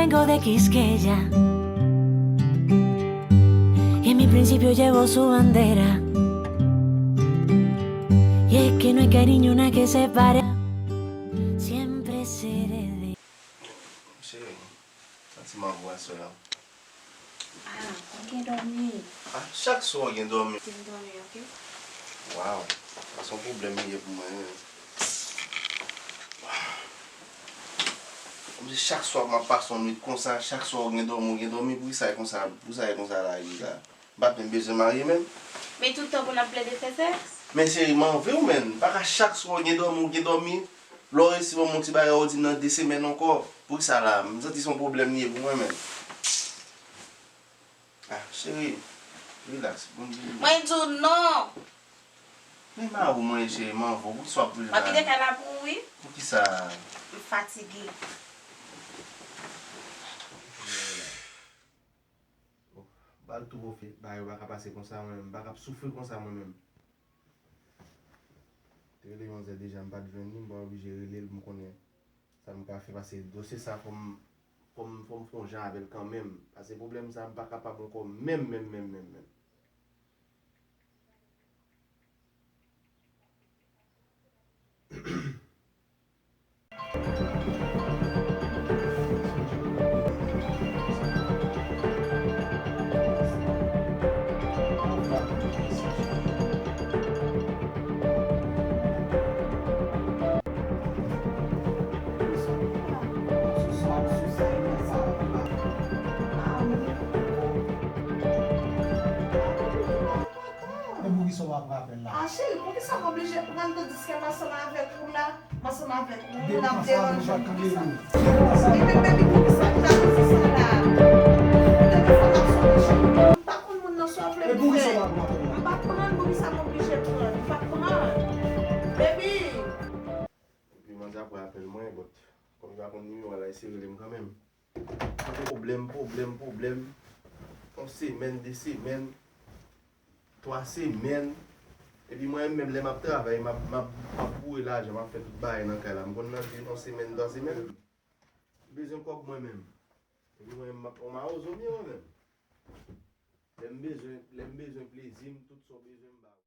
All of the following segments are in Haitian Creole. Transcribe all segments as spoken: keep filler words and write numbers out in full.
Vengo de Quisqueya. Y en mi principio llevo su bandera. Y es que no hay cariño una que se pare. Siempre seré de Cheri, santi m avè w aswè a. Ah, ou gen dòmi? Ah, chak swa w gen dòmi. Gen dòmi, ok. Waw, se yon pwoblèm li ye pou mwen, wi. Kòmsi chak swa m ap pase yon nwit konsa, chak swa w gen dòmi, w gen dòmi, poukisa e konsa, poukisa e konsa la, epi la? M pa t menm bezwen marye menm. Men tout tan pou n ap plede fè sèks? Men cheri, m anvi w, menn. M pa ka chak swa w gen dòmi, w gen dòmi. Lè w resi ban m yon ti bagay, w di m nan de semèn ankò. Poukisa la? M santi se yon pwoblèm li ye pou mwen, menn. Ah, cheri, rilaks, bon, bon. Mwen di w non. Men mari w mwen, cheri, m anvi w. Poukisa w ap toujou la? M ap kite kay la pou ou, wi. Poukisa? M fatige. Bal tou bofe, bagay yo pa ka pase konsa mwen menm, m pa ka ap soufri konsa mwen menm. Te rele manzè deja, m pa t jwenn li, m pa oblije rele l pou m konnen sa m ka fè, paske dosye sa fò m, fò m, fò m fè yon jan avè l kanmenm, paske pwoblèm sa m pa kapab ankò menm, menm, menm, menm, menm. E poukisa w pa pran apèl la? Ah, cheri, poukisa m oblije pran l tandiske m ansanm avèk ou la? M ansanm avèk ou, n ap deranje m, poukisa? Epi, baby, poukisa m jalouzi sa la? Depi fò n ap sou mechan. M pa konn moun nan sa w ap vle m fè. M p ap pran l, poukisa m oblije pran l? M p ap pran l. Baby! Epi manzè ap pran apèl mwen, but kòm li pa konn nimewo a, l a eseye rele m kanmenm. Pwoblèm, pwoblèm, pwoblèm. Yon semèn, de semèn, twa semèn. Epi mwen menm, lè m ap travay, m ap, m ap, m ap boure lajan, m ap fè tout bagay nan kay la. M konn nan yon semèn, twa semèn. M bezwen kòb mwen menm. Epi mwen menm, m ap, on mawozo m ye mwen menm. Lè m bezwen, lè m bezwen plezi m, tout sa w bezwen m ba w.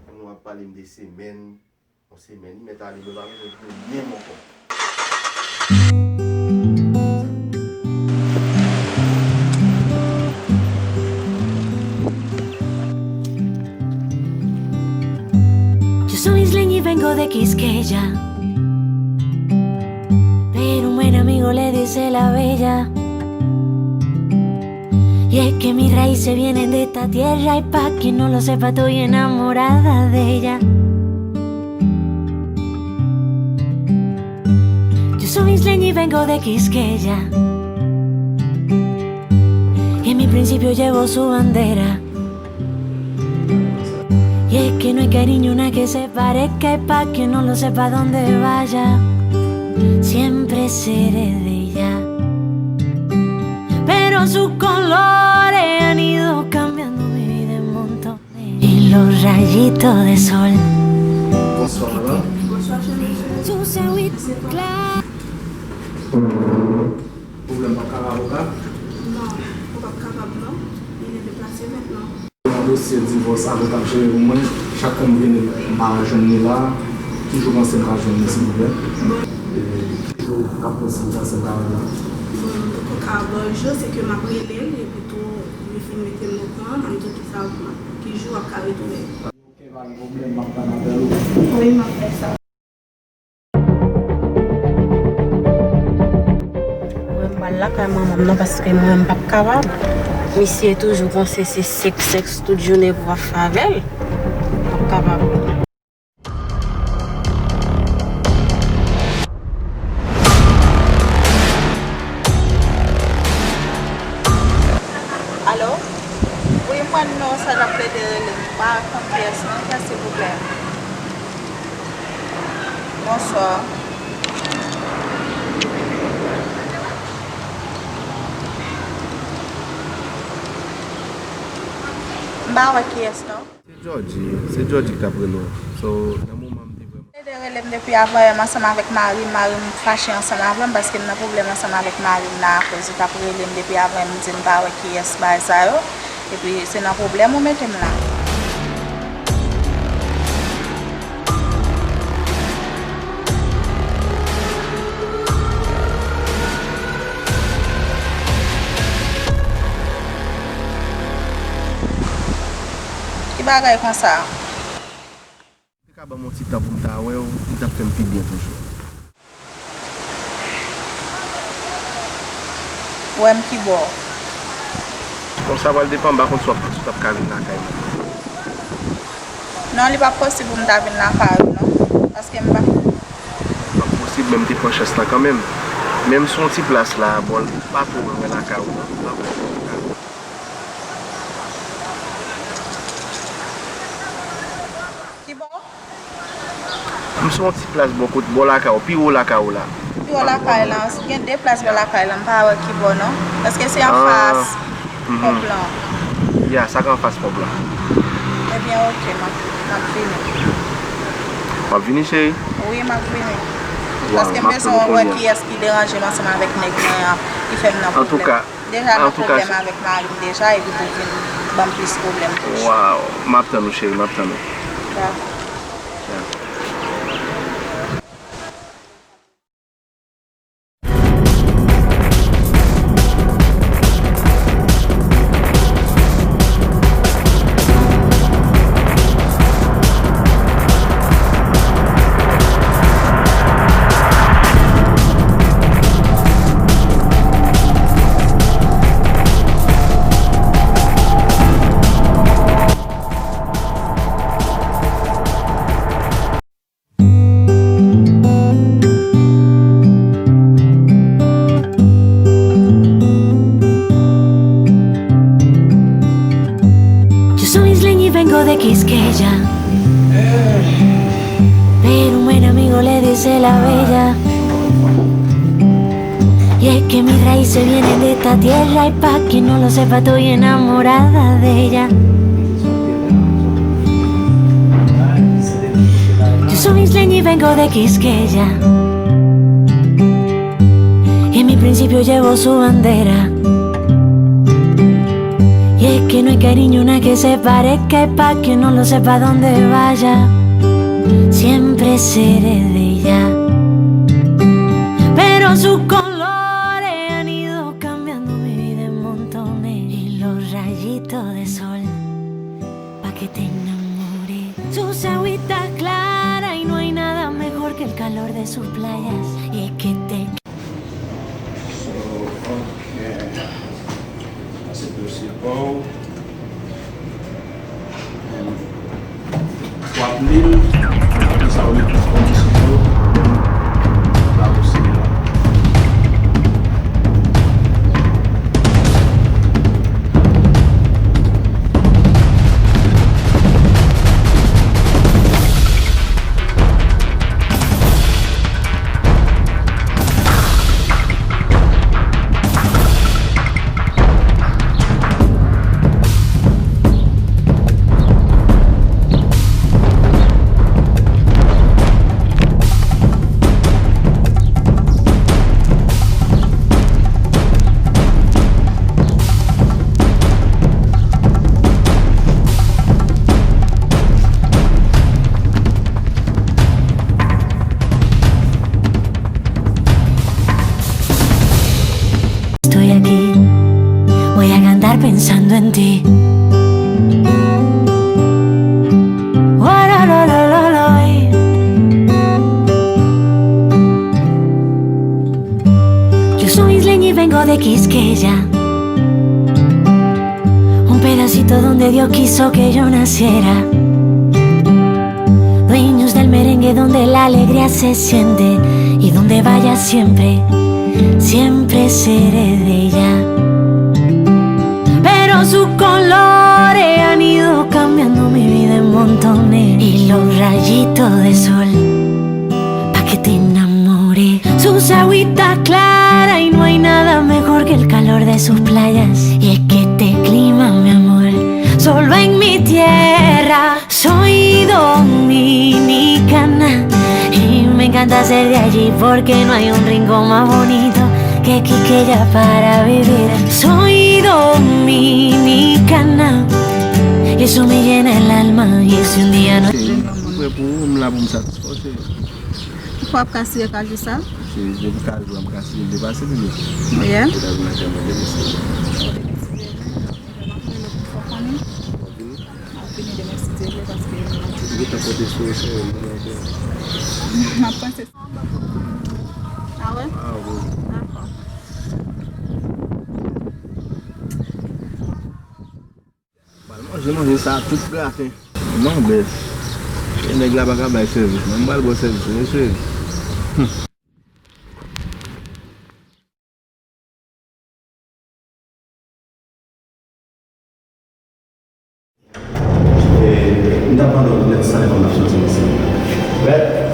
Kounye w ap pale m de semèn, yon semèn, li mèt ale, mwen pa bezwen konnen menm ankò. Yo soy isleña y vengo de Quisqueya, pero un buen amigo le dice la bella. Y es que mis raíces vienen de esta tierra y pa' quien no lo sepa estoy enamorada de ella. Yo soy isleña y vengo de Quisqueya. Y en mi principio llevo su bandera. Y es que no hay cariño una que se parezca y pa' quien no lo sepa donde vaya, siempre seré de ella. Pero sus colores han ido cambiando mi vida en montones. Y los rayitos de sol. Bonswa, madanm. Bonswa, cheri. Sou se wit kla. Pwoblèm pa ka avoka? Non, ou p ap kapab non. Li vin deplase mentnan. Nan dosye divòs avoka ap jere pou mwen, chak fwa m vini, m pa jwenn li la, toujou panse m ka jwenn li, silvouplè. E ki jou k ap posib, panse m ka wè l la? Bon, m poko ka ba w jou, se ke m ap rele l, epi tou, li fin mete m okouran, m a di w ki sa, ki jou w ap ka retounen. Oke, pa gen pwoblèm, m ap tann apèl ou. Wi, m ap fè sa. Mwen, m pral lakay manman m nan, paske mwen, m p ap kapab. Misye toujou panse se sèks, sèks tout jounen pou w ap fè avè l. M p ap kapab. Alo? Wi, mwen non, sa t ap plede rele m. M pa konn kiyès non, frè, silvouplè. Bonswa. M pa wè kiyès non. Se Georgie, se Georgie ki t ap rele w. So, nan moman m te vrèman Rele m depi avan yè m ansanm avèk mari m, mari m fache ansanm avè m paske m nan pwoblèm ansanm avèk mari m la akoz li t ap rele m depi avan yè m di m pa wè kiyès bagay sa yo. Epi se nan pwoblèm ou mete m la. Ki bagay konsa? Te ka ban m yon ti tan pou m ta wè w, li t ap fè m pi byen toujou. Wè m kibò? Bon, sa pral depann, m pa konn si w ap, si w t ap ka vin lakay mwen. Non, li p ap posib pou m ta vin lakay ou non, paske m pa. Li p ap posib, men m te pran chans lan kanmenm. Men m sou yon ti plas la, bò l pa twò lwen lakay ou non. Kibò? M sou yon ti plas bò kot, bò lakay ou, pi wo lakay ou la. Pi wo lakay la, gen de plas bò lakay la, m pa wè kibò non. Èske se anfas ponp lan? Ya, sa k anfas ponp lan. Ebyen, oke, m ap, m ap vini. W ap vini, cheri? Wi, m ap vini. Paske m bezwen wè kiyès ki deranje m ansanm avèk nèg mwen an, ki fè m nan pwoblèm. Antouka, Deja nan pwoblèm avèk mari m deja, epi pou vin ban m plis pwoblèm toujou. Waw, m ap tann ou, cheri, m ap tann ou. Dakò. Ya. Yo soy isleña y vengo de Quisqueya, pero un buen amigo le dice la bella. Y es que mis raíces vienen de esta tierra y pa' quien no lo sepa estoy enamorada de ella. Yo soy isleña y vengo de Quisqueya. Y en mi principio llevo su bandera. Y es que no hay cariño una que se parezca y pa' que no lo sepa donde vaya. Siempre seré de ella. Pero sus colores han ido cambiando mi vida en montones. Y los rayitos de sol pa' que te enamore. Sus agüitas claras y no hay nada mejor que el calor de sus playas. Y es que te So, ok. Sa se dosye pa w. W ap li l, apre sa w li plis kondisyon yo, w ap la dosye a. Estoy aquí, voy a cantar pensando en ti. Warararararoi. Yo soy isleña y vengo de Quisqueya, un pedacito donde Dios quiso que yo naciera. Dueños del merengue donde la alegría se siente y donde vaya siempre, siempre seré de ella. Pero sus colores han ido cambiando mi vida en montones y los rayitos de sol pa' que te enamore. Sus agüitas claras y no hay nada mejor que el calor de sus playas. Y es que este clima, mi amor, solo en mi tierra. Soy dominicana y Encanta ser de allí porque no hay un rincón más bonito que Quiqueya para vivir. Soy dominicana y eso me llena el alma y si un día no... Cheri, m prè pou ou, m la pou m satisfè w, cheri. Ou kwè w ap ka siye kajou sa? Cheri, depi kajou a, m ka siye l depase minit. Yeah. Ou ta vin lakay mwen demen si Dye vle. M ap vini demen si Dye vle, paske m gentan konte sou ou, cheri, m konnen w gen. M ap panse sa. Ah ouais? Ah, wi. Dakò. Pral manje manje sa tout graten. Non, bèf. E nèg la pa ka bay sèvis, non. M pral ba w sèvis, wi, cheri. E, m t ap mande w poutèt sa devan n ap soti, mesye.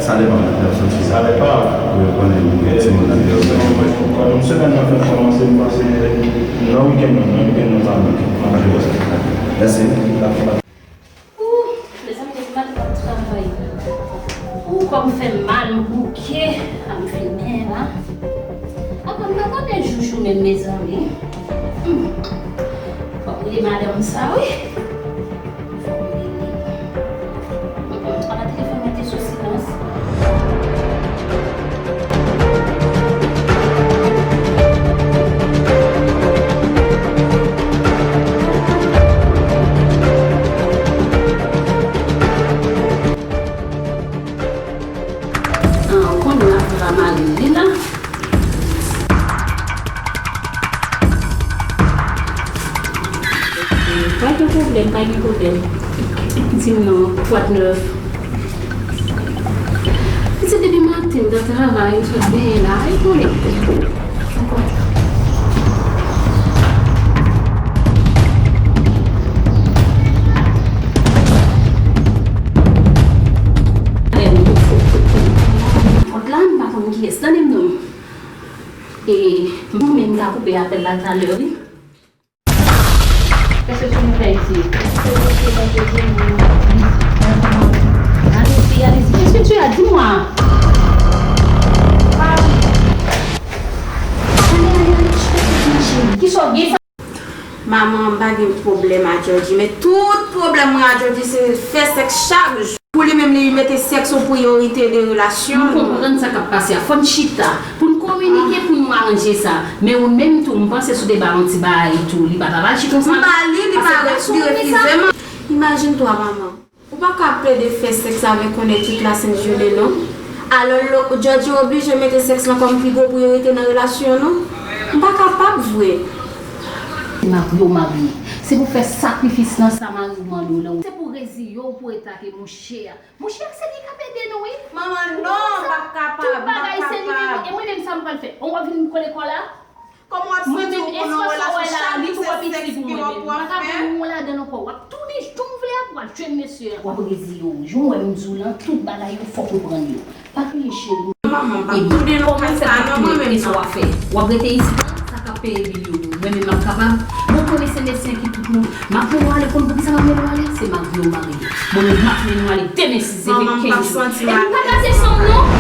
Sa devan n ap soti. Sa devan. Wi, ou konnen, timoun nan deyò. Kòm semèn nan fèk kòmanse, m panse nan wikenn nan, nan wikenn nan, sa manke. M ap jere sa. Mèsi. Ooh, mezanmi, depi maten m ap travay. Ooh, kò m fè m mal, m bouke. A m fin men la. Apa m pa tande Joujou menm, mezanmi? Hmm. Fò m rele madanm sa, wi. Fò m rele. Hmm, apa telefòn mwen te sou silans? Ah, ou konnen afè pa mari li la. Pa gen pwoblèm, pa gen pwoblèm. Di m non, kwa de nèf? Pitit, depi maten m t ap travay, m sot benyen la, e konekte. Kòd la, m pa konn kiyès. Tande m non. E, mwen menm m ka koupe apèl la talè, wi. Qu'est-ce que tu nous fais ici? Allez-y, allez-y. Qu'est-ce que tu as? Dis-moi. Allez, allez, allez, je vais te dire. Kisa w gen? Manman, m pa gen pwoblèm a Georgie, men tout pwoblèm mwen a Georgie se fè sèks chak jou. Pou li menm, li mete sèks o priyorite de relasyon nou. M konprann sa k ap pase a. Fò n chita pou n kominike, pou nou aranje sa. Men ou menm tou, m panse si w te ba l yon ti bagay tou, li pa t ap al chita ansanm avè w. M ba li, li pa respire fizeman. Imajine twa, manman. Ou pa ka plede fè sèks avèk yon nèg tout la sent jounen non. Alò, Georgie oblije mete sèks lan kòm pi gwo priyorite nan relasyon nou. M pa kapab vre. Se mari w marye. Se pou fè sakrifis lan sa mari w mande w lan. Se pou reziye w pou eta ke mouche a. Mouche a se li k ap ede nou, wi. Manman, non, m p ap kapab, m p ap kapab. Tout bagay se li menm. E mwen menm sa m pral fè? Ou wè vin kole kò la? Kòman w ap santi w pou nan relasyon chak jou se sèks ki w ap fè? Mwen menm, e sa w wè la, li pou w ap pi di pou mwen menm. M pa ka vin yon la dan nan kò w. W ap tounen, jan w vle a, pou w al jwenn mesye a. W ap reziye w. Jan w wè m di w lan, tout bagay yo fòk ou pran yo. Pa kriye cheri. Manman, m p ap tounen nan kay sa non mwen menm non. Kisa w ap fè? W ap rete isit la? Sa k ap peye bil yo? Mwen menm m ap kapab? Mwen konnen se medsen ki tout moun. M ap mennen w ale, konn poukisa m ap mennen w ale? Se mari w marye. Mwen menm m ap mennen w ale demen si Dye vle kenz jou. Manman, m p ap santi m alèz. E m pa ka desann non.